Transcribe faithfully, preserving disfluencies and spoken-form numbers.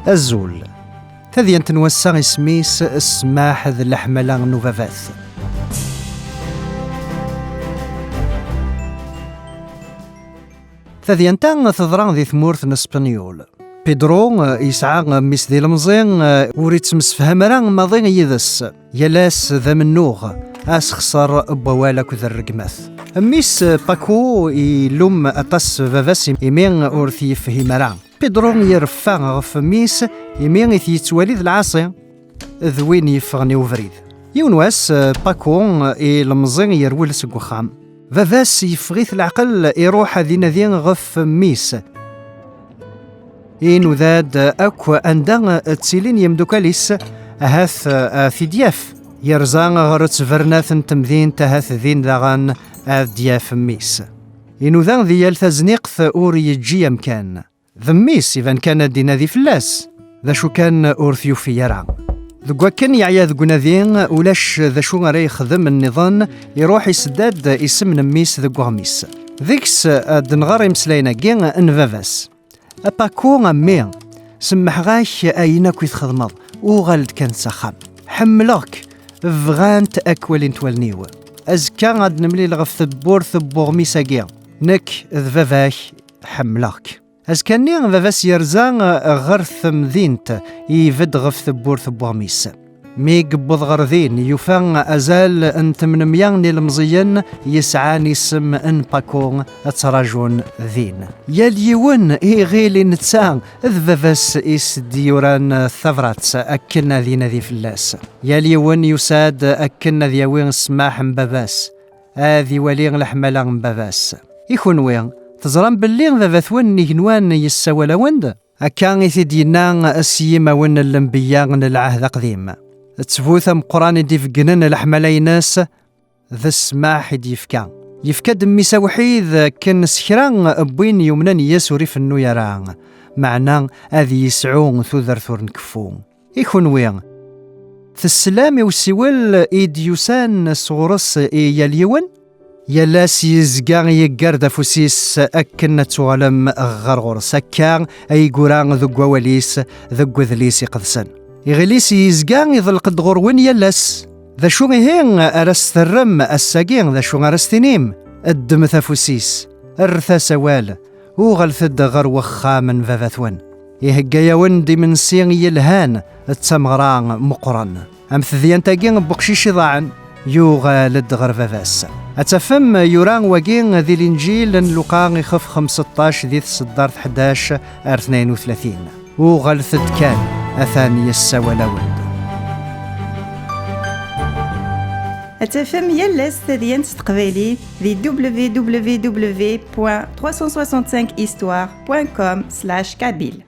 Azul. Tadyant n wass-a isem-is Ssmaḥ d leḥmala n ubabat. Tadyant-a teḍra di tmurt n Spenyul. Pedro, eh, yesɛa, eh, mmi-s d ilemẓi, eh, ur ittemsefham ara maḍi yid-s. Yal ass d amennuɣ, asexṣer n wawal akked rregmat. Mmi-s, eh, Paco, ilum aṭas baba-s imi ur t-yefhim ara. Pedro ireffa ɣef mmi-s imi i t-yettwali d lɛaṣi, d win yeffɣen i ubrid. Yiwen wass, eh, Paco, eh, ilemẓi yerwel seg uxxam. Baba-s yeffeɣ-it leɛqel, iruḥ ad inadi ɣef mmi-s. Inuda-d akk anda ttilin yemdukal-is, ahat, eh, a t-id-yaf. Yerza ɣer ttbernat n temdint, ahat din daɣen ad d-yaf mmi-s. Inuda di yal tazniqt, ur yeǧǧi amkan. D mmi-s, iban kan ad d-inadi fell-as. D acu kan, ur t-yufi ara. Deg wakken yeɛya deg unadi, ulac d acu ara yexdem nniḍen, iruḥ isedda-d isem n mmi-s deg uɣmis. Deg-s ad d-nɣer imeslayen-agi n baba-s. A Paco, a mmi, semmḥeɣ-ak ayen akk i txedmeḍ, uɣal-d kan s axxam. Ḥemmleɣ-k, bɣant ad k-walint wallen-iw. Azekka ad nemlil ɣef tewwurt n uɣmis-agi. Nekk d baba-k, ḥemmleɣ-k. Azekka-nni, baba-s yerza ɣer temdint, ibedd ɣef tewwurt n uɣmis. Mi yewweḍ ɣer din, yufa azal n tmenmya n ilemẓiyen yesɛan isem n Paco ttrajun din. Yal yiwen iɣil i netta d baba-s i s-d-yuran tabrat akken ad inadi fell-as. Yal yiwen yusa-d akken ad yawi ssmaḥ n baba-s, ad iwali leḥmala n baba-s. I kunwi, teẓram belli baba-twen n igenwan yessawal-awen-d? Akka i t-id-yenna s yimawen n lenbeyya n Lɛehd Aqdim. Ttbut ameqqran i d-ibeggnen leḥmala-ines, d ssmaḥ i d-yefka. Yefka-d mmi-s awḥid akken s kra n win yumnen yes ur ifennu ara, meɛna ad yesɛu tudert ur nkeffu. I kunwi, teslam i usiwel i d-yusan sɣur-s i yal yiwen? Yal ass yezga yeggar-d afus-is akken ad tuɣalem ɣer ɣur-s. Akka ay yura deg wawal-is, deg wedlis iqedsen. Iɣil-is yezga iḍelq-d ɣur-wen yal ass. D acu ihi ara s-terrem ass-agi, d acu ara s-tinim? Ddmet afus-is, rret-as awal, uɣalet-d ɣer wexxam n baba-twen. Ihegga-yawen-d imensi yelhan, d tameɣra meqqren. Am tedyant-agi n weqcic iḍaɛen, yuɣal-d ɣer baba-s. Ad tafem yura wagi di Linǧil n Luqa ixef xemseṭṭac di tseddart ḥdac ar tnayen u tlatin. Uɣalet-d kan, atan yessawal-awen-d. Ad tafem yal ass tadyant s teqbaylit di www point trois cent soixante-cinq histoire point com slash kabyle.